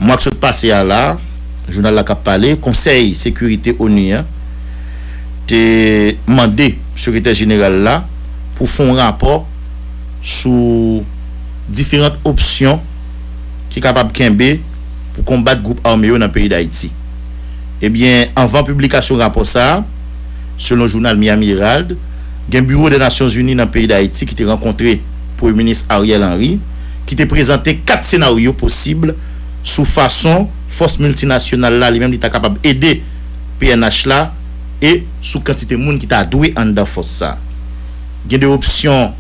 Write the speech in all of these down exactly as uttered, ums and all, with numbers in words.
Mwa k sot pase a la, jounal la k ap pale, Konsèy Sekirite ONU an te mande Sekretè Jeneral la pou fè yon rapò sou diferan opsyon ki kapab kenbe pou konbat gwoup ame yo nan peyi Dayiti. Ebyen, anvan piblikasyon rapò sa a, selon jounal Miami Herald, gen Biwo dè Nasyonzini nan peyi Dayiti ki te rankontre Premye Minis Ariel Henry, ki te prezante kat senaryo posib sou fason fòs miltinasyonal la li menm li ta kapab ede P N H la e sou kantite moun ki ta dwe anndan fòs sa. Gen de opsyon,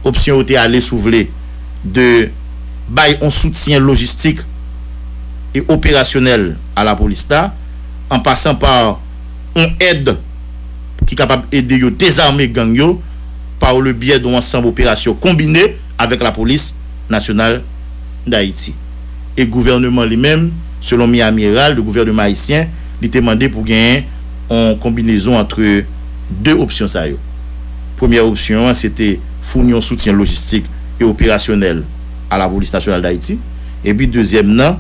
opsyon yo te ale, si w vle, de bay yon soutyen lojistik e operasyonèl a lapolis la, an pasan pa yon èd ki kapab ede yo dezame gang yo pa le byè de yon ansanm operasyon konbine avèk Lapolis Nasyonal Dayiti. E gouvènman li menm, selon Miami Herald, gouvènman ayisyen, li te mande pou genyen yon konbinezon ant de opsyon sa yo. Premyè opsyon an, se te founi yon soutyen lojistik e operasyonèl a Lapolis Nasyonal Dayiti. Epi dezyèm nan,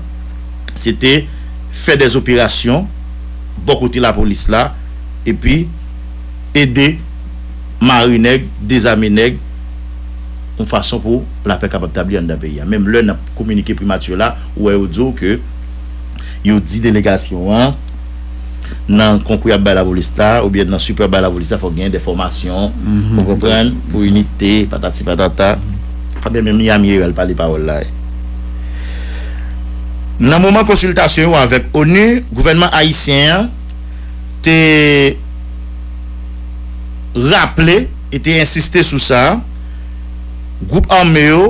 se te fè dè operasyon bò kote lapolis la, epi ede mare nèg, dezame nèg, yon fason pou lapè kapab tabli anndan peyi a. Menm lè n ap kominike primati la, ou wè yo di w ke yo di delegasyon an, nan konkou y ap bay lapolis la, oubyen nan sipò y ap bay lapolis la, fòk genyen de fòmasyon, ou konprann, pou inite, patati patata. Fabien, menm Miami Herald pale pawòl la. Nan moman konsiltasyon yo avèk ONU, gouvènman ayisyen an te raple e te ensiste sou sa, gwoup ame yo,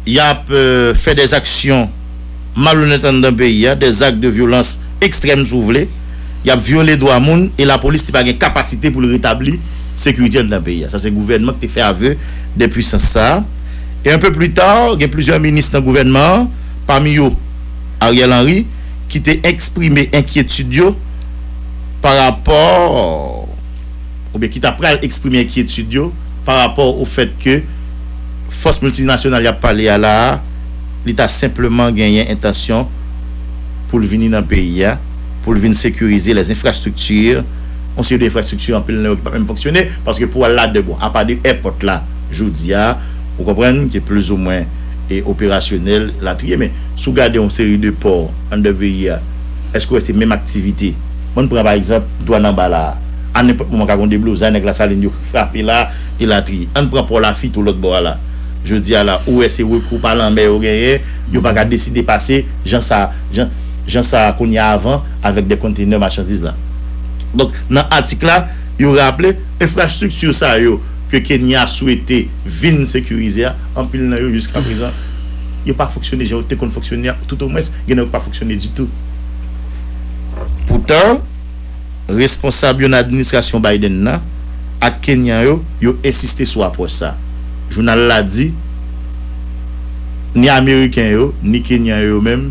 y ap, euh, fè dè aksyon malonèt anndan peyi a, dè zak de vyolans ekstrèm, si w vle. Y ap vyole dwa moun e lapolis li pa gen kapasite pou l retabli sekirite anndan peyi a. Sa se gouvènman ki te fè avè de pwisans sa a. E un peu plus tard, gen plizyè minis nan gouvènman an, pami yo Ariel Henry, ki te eksprime enkyetid yo pa rapò oubyen ki ta pral eksprime enkyetid yo pa rapò o fèt ke fòs miltinasyonal y ap pale a la a, li ta senpleman genyen entansyon pou l vini nan peyi a, pou l vin sekirize lèzenfrastrikti, yon seri de enfrastrikti anpil nan yo ki pa menm fonksyone, paske pou al ladan, bon, apa de èpòt la, jodi a, ou konprann, ki plizoumwen e operasyonèl, latriye, men si w gade yon seri de pò anndan peyi a, èske w wè se menm aktivite? Bon, n pran pa egzanp, dwàn anba la a. A nenpòt moman ka gen yon deblozay, nèg Lasalin yo frape la, elatriye. Ann pran pò Lafito lòt bò a la. Jodi a la, ou wè se rekou pa lanmè yo genyen, yo pa ka deside pase jan sa, jan, jan sa kounye a avan avèk de kontenè machandiz la. Donk, nan atik la, yo raple enfrastrikti sa yo ke Kenya swete vin sekirize a, anpil nan yo jiska prezan, yo pa fonksyone jan yo te konn fonksyone a, toutomwens, gen nan yo ki pa fonksyone ditou. Poutan, responsab yo nan administrasyon Biden nan ak Kenyan yo, yo ensiste sou apwòch sa. Jounal la di, ni Ameriken yo, ni Kenyan yo menm,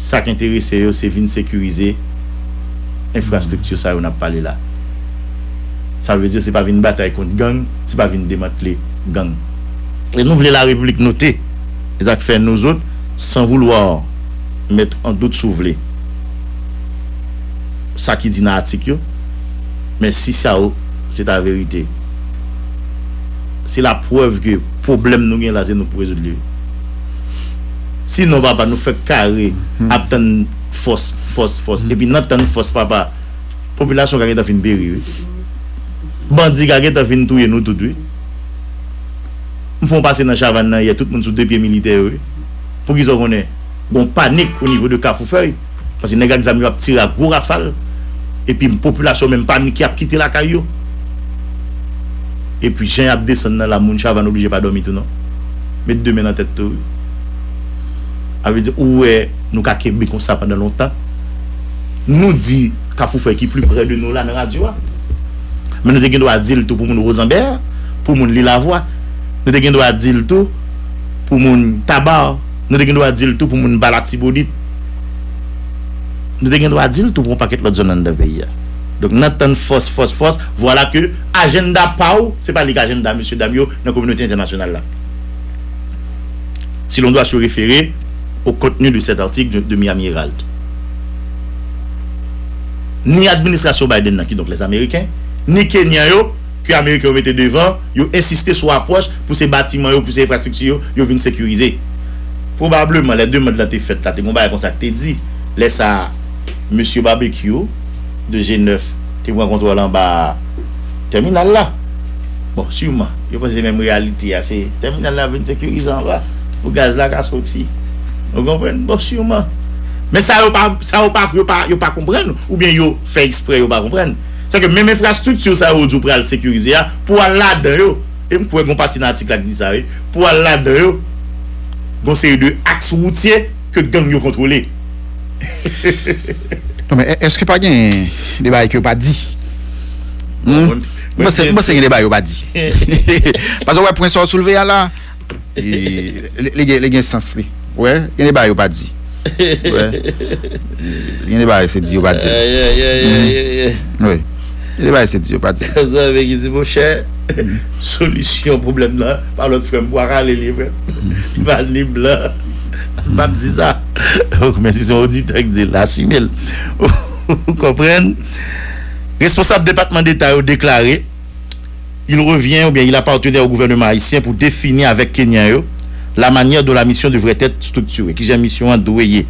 sa k enterese yo, se vin sekirize enfrastrikti sa yo n ap pale la. Sa vle di, se pa vin batay kont gang, se pa vin demantle gang. E nou vle Larepiblik note, e sa k fè nou zòt, sans vouloir mettre en doute, si w vle, sa ki di nan atik yo, men si sa yo se ta verite, se laprèv ke pwoblèm nou gen la, se nou pou rezoud li. Sinon, papa, nou fèk kare ap tann fòs, fòs, fòs. Epi nan tann fòs, papa, popilasyon ka gentan fin peri, wi. Bandi ka gentan fin touye nou tout, wi. M fè yon pase nan Chavann nan yè, tout moun sou de pye militè yo, wi. Poukisa w konnen? Gon panik o nivo de Kafou Fèy. Paske nèg ak zam yo ap tire a gwo rafal. Epi popilasyon menm panike, ap kite lakay yo. Epi jan y ap desann nan la, moun Chavann oblije pa dòmi tou non. Met de men nan tèt tou, wi. Sa vle di, ou wè, nou ka kenbe konsa pandan lontan. Nou di Kafou Fèy ki pli pre de nou la nan radyo a. Men nou te gen dwa di l tou pou moun Wozanbè, pou moun Lilavwa. Nou te gen dwa di l tou pou moun Taba. Nou te gen dwa di l tou pou moun Ba Latibonit. Nou te gen dwa di l tou pou yon pakèt lòt zòn anndan peyi a. Donk, n ap tann fòs, fòs, fòs. Vwala ke ajanda pa w, se pa li k ajanda mesye dam yo nan kominote entènasyonal la. Si l'on doit se référer au contenu de cet article de, de Miami Herald. Ni administrasyon Biden nan, kidonk lèzameriken, ni Kenyan yo, ke Ameriken yo mete devan, yo ensiste sou apwòch pou se batiman yo, pou se enfrastrikti yo, yo vin sekirize. Pwobableman, lè demann lan te fèt la, te gen yon bagay konsa ki te di. Lè sa a, mesye Barbecue de G nèf te pran kontwòl anba tèminal la. Bon, siman, yo panse se menm reyalite a, se tèminal la vin sekirize anba pou gaz la ka soti. Ou konprann? Bon, siman. Men sa yo pa, sa yo pa, yo pa, yo pa konprann, oubyen yo fè eksprè yo pa konprann. Se ke menm enfrastrikti sa yo di w pral sekirize a, pou al ladan yo, e m kwè gon pati nan atik la ki di sa, wi, pou al ladan yo, gon seri de aks woutye ke gang yo kontwole. Non, men è- èske pa gen de bagay ke yo pa di? Hmm? Mwen se mwen se gen de bagay yo pa di. Paske wè pwen sa w soulve a la, e, li, li, gen- li gen sans li. Wè, gen de bagay yo pa di. Wè. Gen de bagay se di yo pa di. Wi. Gen de bagay se di yo pa di. Zanmi ki di monchè, solisyon pwoblèm nan pa lòt frè m, bwa kale li frè m. Li pa ni blan. M ap di sa. Men si se yon oditè ki di l, asime l. Ou konprann? Responsab Depatman Deta yo deklare il revient oubyen il appartenait au gouvernement haïtien pour définir avec Kenyan yo la manière dont la mission devrait être structurée, kijan misyon an dwe ye.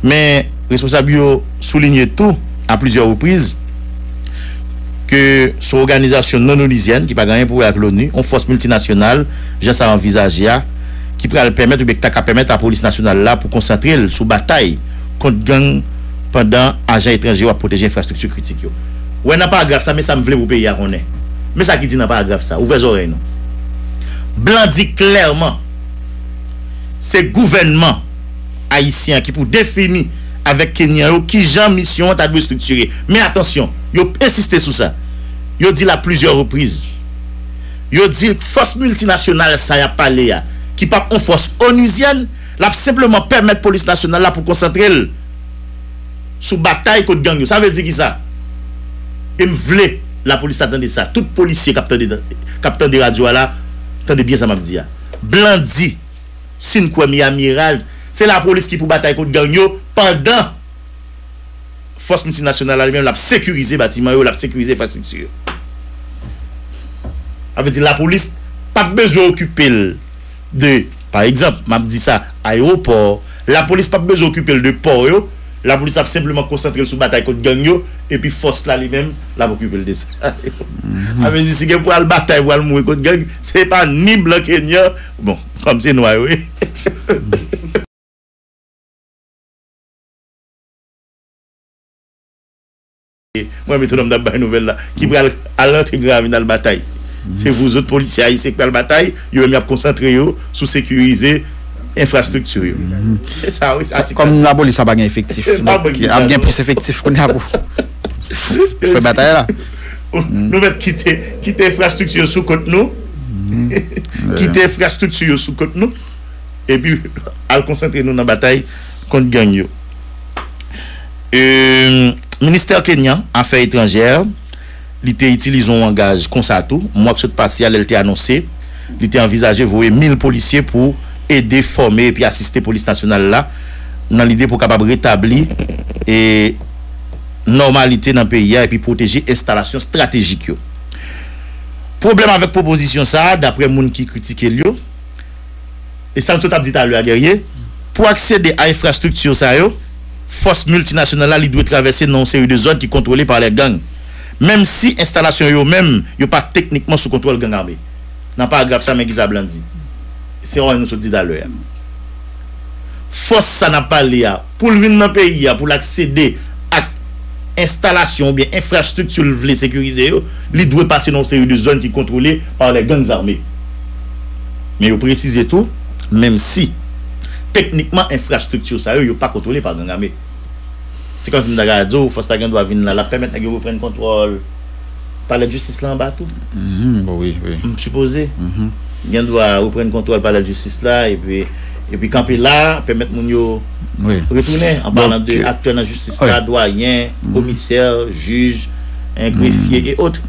Men responsab yo soulinye tou a plizyè repriz ke se yon òganizasyon non onuzyèn ki pa gen anyen pou wè ak loni, yon fòs miltinasyonal, jan sa anvizaje a, ki pral pèmèt oubyen ki ta ka pèmèt a polis nasyonal la pou konsantre l sou batay kont gang pandan ajan etranje yo ap pwoteje enfrastrikti kritik yo. Wè nan paragraf sa, men sa m vle pou peyi a konnen. Men sa ki di nan paragraf sa, ouvè zòrèy nou. Blan di klèman, se gouvènman ayisyen an ki pou defini avèk Kenyan yo kijan misyon an ta dwe estriktire. Men atansyon, yo ensiste sou sa. Yo di l a plizyè repriz. Yo di fòs miltinasyonal sa y ap pale a, ki p ap yon fòs onuzyèn, l ap senpleman pèmèt polis nasyonal la pou konsantre l sou batay kont gang yo. Sa vle di kisa? E m vle lapolis la tande sa. Tout polisye k ap tande, k ap tande radyo a la, tande byen sa m ap di a. Blan di, si n kwè Miami Herald, se lapolis ki pou batay kont gang yo pandan fòs miltinasyonal la li menm l ap sekirize batiman yo, l ap sekirize enfrastrikti yo. Sa vle di lapolis p ap bezwen okipe l de, pa egzanp, m ap di sa, ayewopò. Lapolis p ap bezwen okipe l de pò yo. Lapolis ap senpleman konsantre l sou batay kont gang yo, epi fòs la li menm, l ap okipe l de sa. Sa vle di si gen pou al batay, pou al mouri kont gang, se pa ni blan kenyan, bon, kòm se nwa yo ye. Mwen, metwonòm t ap bay nouvèl la, ki pral al rantre Gran Ravin al batay. Se vouzòt polisye ayisyen ki pral batay, yo menm y ap konsantre yo sou sekirize enfrastrikti yo. Se sa, wi, atik la. Kòm lapolis la pa gen efektif, ap gen plis efektif kounye a pou fè batay la. Nou mèt kite, kite enfrastrikti yo sou kont nou. Kite enfrastrikti yo sou kont nou. Epi al konsantre nou nan batay kont gang yo. E, Ministè Kenyan Afè Etranjè, li te itilize yon langaj konsa tou, mwa k sot pase a, lè l te anonse li te anvizaje voye mil polisye pou ede fòme epi asiste polis nasyonal la nan lide pou kapab retabli e nòmalite nan peyi a epi pwoteje enstalasyon estratejik yo. Pwoblèm avèk pwopozisyon sa a, daprè moun ki kritike l yo, e sa m sot ap di talè a, Guerrier, pou aksede a enfrastrikti sa yo, fòs miltinasyonal la li dwe travèse nan yon seri de zòn ki kontwole pa lè gang, menm si enstalasyon yo menm yo pa teknikman sou kontwòl gang ame. Nan paragraf sa, men kisa Blan di. Se yon nou sot di talè a. Fòs sa n ap pale a, pou l vin nan peyi a, pou l aksede ak enstalasyon oubyen enfrastrikti l vle sekirize yo, li dwe pase nan yon seri de zòn ki kontwole pa lè gang ame. Men yo presize tou, menm si teknikman enfrastrikti sa yo, yo pa kontwole pa gang ame. Se kòmsi m ta ka di w, fòs la gen dwa vin la, l ap pèmèt nèg yo reprann kontwòl palè jistis la anba tou. M sipoze. Gen dwa reprann kontwòl palè jistis la, epi, epi kanpe la, pèmèt moun yo retounen. An palan de aktè nan jistis la, dwayen, komisè, jij, en, grefye e ot.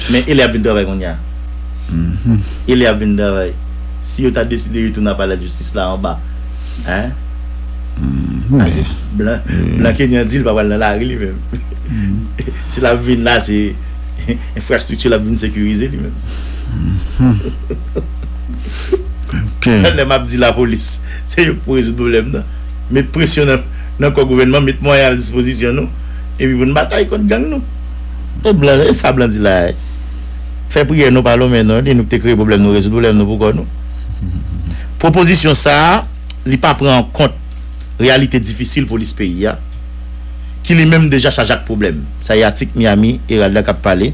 Men e lè y ap vin travay kounye a? E lè y ap vin travay? Si yo ta deside retounen a palè jistis la anba, en? Paske blan, blan kenyan di l pa pral nan lari li menm. Si l ap vin la, se enfrastrikti l ap vin sekirize li menm. Lè m ap di lapolis, se yo k pou rezoud pwoblèm nan. Met presyon nan, nan kò gouvènman, met mwayen a dispozisyon nou, epi pou n batay kont gang nou. E blan, e sa blan di la a. Fè priyè nou pa lonmen non, di nou ki te kreye pwoblèm nou, rezoud pwoblèm nou pou kò nou. Pwopozisyon sa a, li pa pran an kont reyalite difisil polis peyi a, ki li menm deja chaje ak pwoblèm. Sa e atik Miami Herald la k ap pale.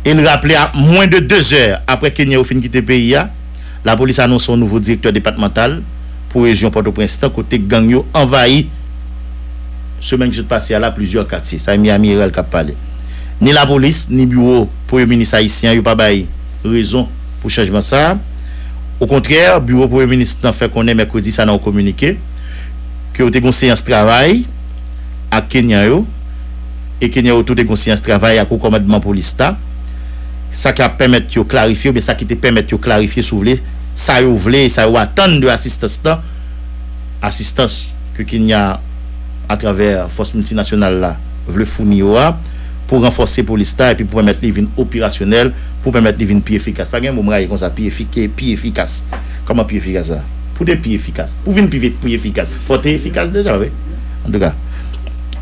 E l raple a mwen de de zè apre Kenyan yo fin kite peyi a, lapolis anonse yon nouvo direktè depatmantal pou rejyon Pòtoprens lan, kote gang yo anvayi semèn ki sot pase a la plizyè katye. Sa e Miami Herald k ap pale. Ni lapolis, ni biwo premye minis ayisyen an yo pa bay rezon pou chanjman sa a. Okontrè, biwo premye minis lan fè konnen mèkredi sa nan yon kominike ke yo te gen yon seyans travay ak Kenyan yo, e Kenyan yo tou te gen yon seyans travay ak wo kòmandman polis la, sa k ap pèmèt yo klarifye, oubyen sa ki te pèmèt yo klarifye, si w vle, sa yo vle e sa yo atann de asistans lan, asistans ke Kenya, atravè fòs miltinasyonal la, vle founi yo a, pou ranfòse polis la epi pou pèmèt li vin operasyonèl, pou pèmèt li vin pi efikas. Pa gen mo m rayi konsa, pi efik-, pi efikas. Kòman pi efikas la? Pou te pi efikas, pou vin pi, pi efikas, fò w te efikas deja, wi. Antouka,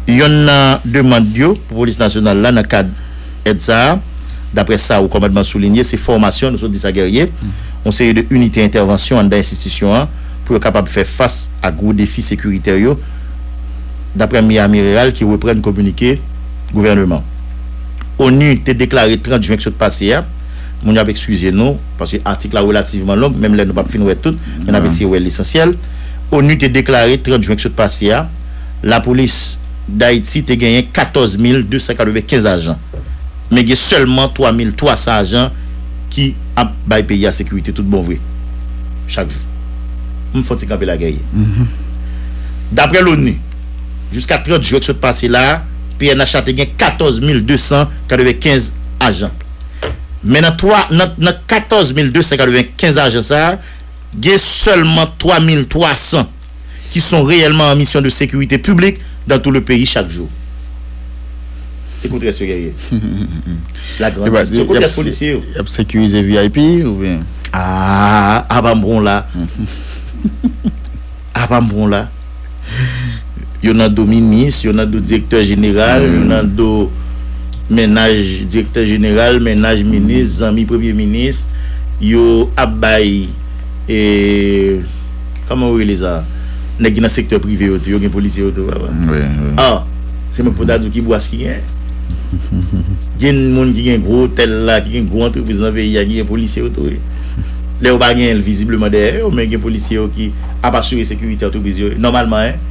yonn nan demann yo pou polis nasyonal la nan kad èd sa a, daprè sa wo kòmandman soulinye, se fòmasyon, nou sot di sa, gèrye, yon seri de inite entèvansyon anndan enstitisyon an pou yo kapab fè fas a gwo defi sekiritè yo, daprè Miami Herald ki reprann kominike gouvènman. ONU te deklare trant jen k sot pase a, moun yo ap eskize nou, paske atik la relativman long, menm lè nou p ap fin wè tout, men n ap eseye wè lesansyèl. ONU te deklare trant jen k sot pase a, lapolis Dayiti te genyen katòz mil de san katrevenkenz ajan. Men gen sèlman twa mil twa san ajan ki ap bay peyi a sekirite tout bon vre chak jou. M fè yon ti kanpe la, gèrye. Daprè l'ONU, jiska trant jen k sot pase la, P N H la te gen katòz mil de san katrevenkenz ajan. Men nan twa, nan, nan katòz mil de san katrevenkenz ajan sa a, gen sèlman twa mil twa san ki sont réellement en mission de sécurité publique dans tout le pays chaque jour. E kote rès yo, gèrye? La grande question. Kote rès polisye yo? Y ap sekirize V I P oubyen? Ah, apa m pran w la. Apa m pran w la. Yo nan do minis, yo nan do direktè jeneral, yo nan do mennaj direktè jeneral, mennaj minis, zanmi premye minis. Yo ap bay, e, kòman yo rele sa? Nèg ki nan sektè prive yo tou, yo gen polisye yo tou, papa. Ah, se mwen pou ta di w ki bwas ki gen. Gen moun ki gen gwo otèl la, ki gen gwo antrepriz nan peyi a, ki gen polisye yo tou, wi. Lè yo pa genyen l vizibleman dèyè yo, men gen polisye yo ki ap asire sekirite antrepriz yo, nòmalman, en,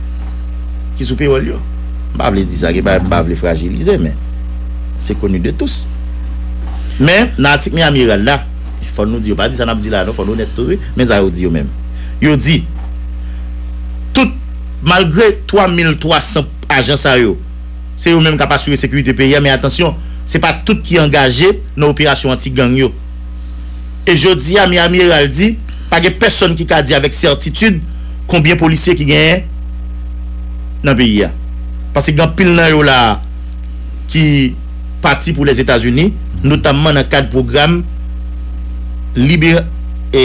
ki sou pewòl yo. M pa vle di sa, ki pa, m pa vle frajilize, men c'est connu de tous. Men, nan atik Miami Herald la, fò nou di, yo pa di sa n ap di la, non, fò nou onèt tou, wi, men sa yo di yo menm. Yo di, tout, malgre twa mil twa san ajan sa yo, se yo menm k ap asire sekirite peyi a, men atansyon, se pa tout ki angaje nan operasyon anti-gang yo. E jodi a, Miami Herald di, pa gen pèsonn ki ka di avèk sètitid konbyen polisye ki genyen nan peyi a. Paske gen anpil nan yo la a ki pati pou Lèzetazini, notamman nan kad pwogram libè-, e,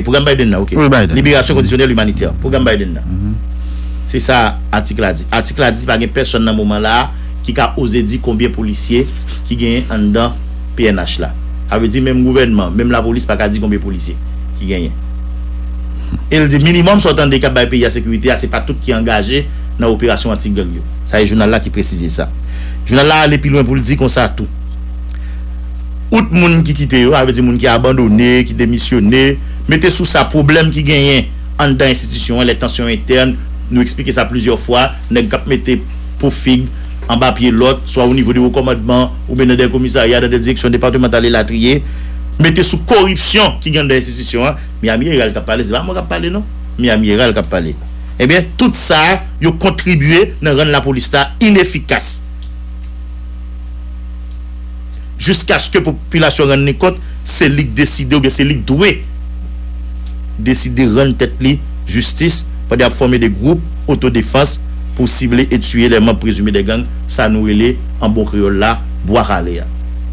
pwogram Biden nan, ok. Wi, Biden. Liberasyon kondisyonèl imanitè. Pwogram Biden nan. Se sa atik la di. Atik la di pa gen pèsonn nan moman la a ki ka oze di konbyen polisye ki genyen anndan P N H la. Sa vle di menm gouvènman, menm lapolis pa ka di konbyen polisye ki genyen. E l di minimòm sa w tande k ap bay peyi a sekirite a, se pa tout ki angaje nan operasyon anti-gang yo. Sa e jounal la ki presize sa. Jounal la ale pi lwen pou l di konsa tou. Out moun ki kite yo, sa vle di moun ki abandone, ki demisyone, mete sou sa pwoblèm ki genyen anndan enstitisyon an, les tensions internes, nou eksplike sa plizyè fwa, nèg k ap mete po fig anba pye lòt, swa o nivo de wo kòmandman, oubyen nan de komisarya, nan de direksyon depatmantal elatriye, mete sou koripsyon ki gen anndan enstitisyon an. Miami Herald k ap pale, se pa mwen k ap pale non. Miami Herald k ap pale. Ebyen, tout sa, yo kontribye nan rann lapolis la inefikas. Jiskaske popilasyon rann li kont, se li k deside oubyen se li k dwe deside rann tèt li jistis pandan y ap fòme de gwoup otodefans pou sible e tiye lè manb prezime de gang, sa nou rele an bon kreyòl la, bwa kale a.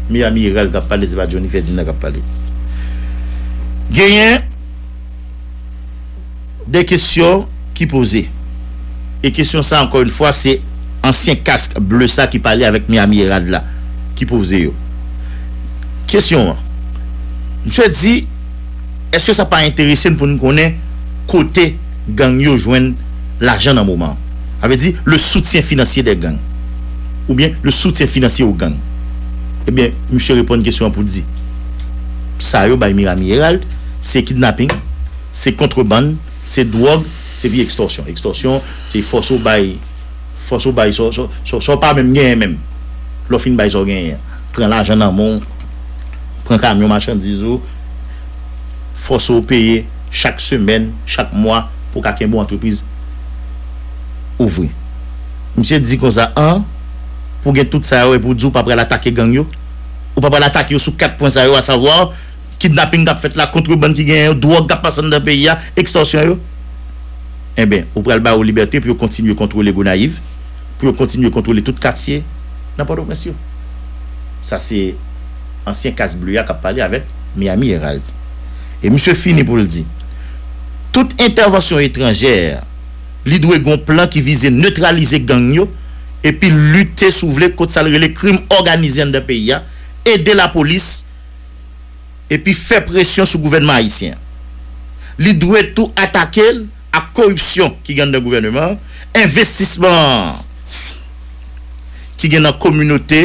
Miami Herald k ap pale, se pa Johnny Ferdinand k ap pale. Genyen de kesyon ki poze. E kesyon sa, ankò yon fwa, se ansyen kask ble sa ki pale avèk Miami Herald la, ki poze yo. Kesyon an, misye di, èske sa pa enterese n pou n konnen kote gang yo jwenn lajan nan moman an? Sa vle di, le soutien financier des gangs. Oubyen, le soutien financier aux gangs. Ebyen, misye reponn kesyon an pou di, sa yo bay Miami Herald, se kidnaping, se kontrebann, se dwòg, se pi ekstòsyon. Ekstòsyon, se fòse w bay, fòse w bay sa w pa menm genyen menm. Lè w fin bay sa w genyen an, pran lajan nan men w, pran kamyon machandiz ou, fòse w peye chak semèn, chak mwa pou w ka kenbe yon antrepriz ouvri. Misye di konsa, an, pou gen tout sa yo epi w di w pa pral atake gang yo? Ou pa pral atake yo sou kat pwen sa yo, asavwa kidnaping k ap fèt la, kontrebann ki genyen yo, dwòg k ap pase anndan peyi a, ekstòsyon yo? Enben, ou pral ba yo libète pou yo kontinye kontwole Gonayiv, pou yo kontinye kontwole tout katye nan Pòtoprens yo. Sa se ansyen kask ble a k ap pale avèk Miami Herald. E misye fini pou l di, tout entèvansyon etranjè, li dwe gen yon plan ki vize netralize gang yo, epi lite, si w vle, kont sa l rele krim òganize anndan peyi a, ede lapolis, epi fè presyon sou gouvènman ayisyen an. Li dwe tou atake l ak koripsyon ki gen anndan gouvènman an, envestisman ki gen nan kominote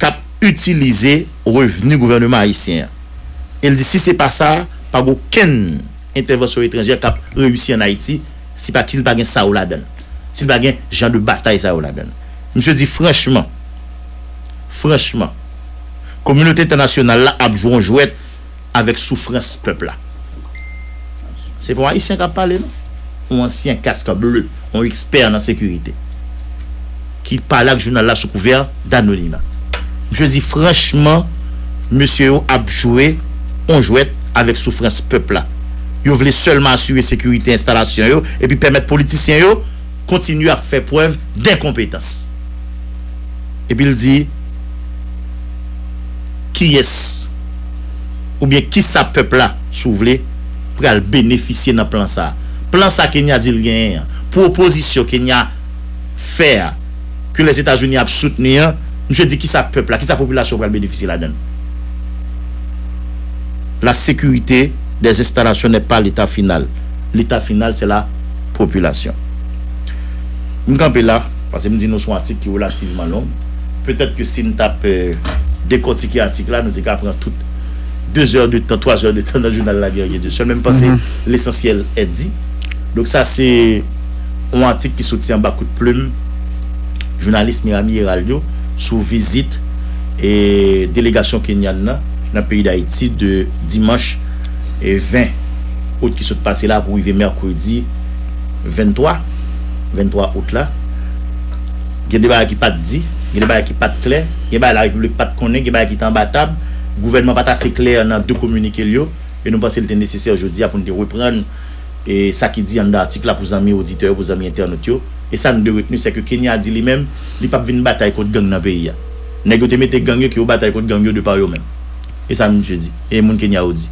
k ap itilize revni gouvènman ayisyen an. E l di si se pa sa, pa gen okenn entèvansyon etranjè k ap reyisi ann Ayiti si pa, si l pa gen sa yo ladan l, si l pa gen jan de batay sa yo ladan l. Misye di franchman, franchman, kominote entènasyonal la ap jwe yon jwèt avèk soufrans pèp la. Se pa yon Ayisyen k ap pale, non. Yon ansyen kask ble, yon ekspè nan sekirite, ki pale ak jounal la sou kouvè danonima. Misye di franchman, mesye yo ap jwe yon jwèt avèk soufrans pèp la. Yo vle sèlman asire sekirite enstalasyon yo epi pèmèt politisyen yo kontinye ap fè prèv denkonpetans. Epi l di, kiyès oubyen kisa pèp la, si w vle, pral benefisye nan plan sa a? Plan sa Kenya di l genyen an, pwopozisyon Kenya fè a, ke Lèzetazini ap soutni an, misye di kisa pèp la, kisa popilasyon pral benefisye ladan l? La sécurité des installations n'est pas l'état final. L'état final, c'est la population. M kanpe la, paske m di nou se yon atik ki relativman long. Petèt ke si n t ap, euh, dekòtike atik la, nou te ka pran tout de zè de tan, twa zè de tan nan jounal La Guerre de Seuls, men m panse lesansyèl est dit. Donk sa se yon atik ki soti anba kout plim jounalis Miami Herald yo sou vizit e delegasyon kenyan nan nan peyi Dayiti de dimanch e ven out ki sot pase la pou rive mèkredi venntwa, venntwa out la. Gen de bagay ki pa t di, gen de bagay ki pa t klè, gen bagay Larepiblik pa t konnen, gen bagay ki te anba tab, gouvènman pa t ase klè nan de kominike l yo, e nou panse l te nesesè jodi a pou n te reprann e sa ki di anndan atik la pou zanmi oditè yo, pou zanmi entènot yo. E sa n dwe retni, se ke Kenya di li menm, li p ap vin batay kont gang nan peyi a. Nèg yo te mete gang yo, ke yo batay kont gang yo de pa yo menm. E sa misye di. E moun Kenya yo di.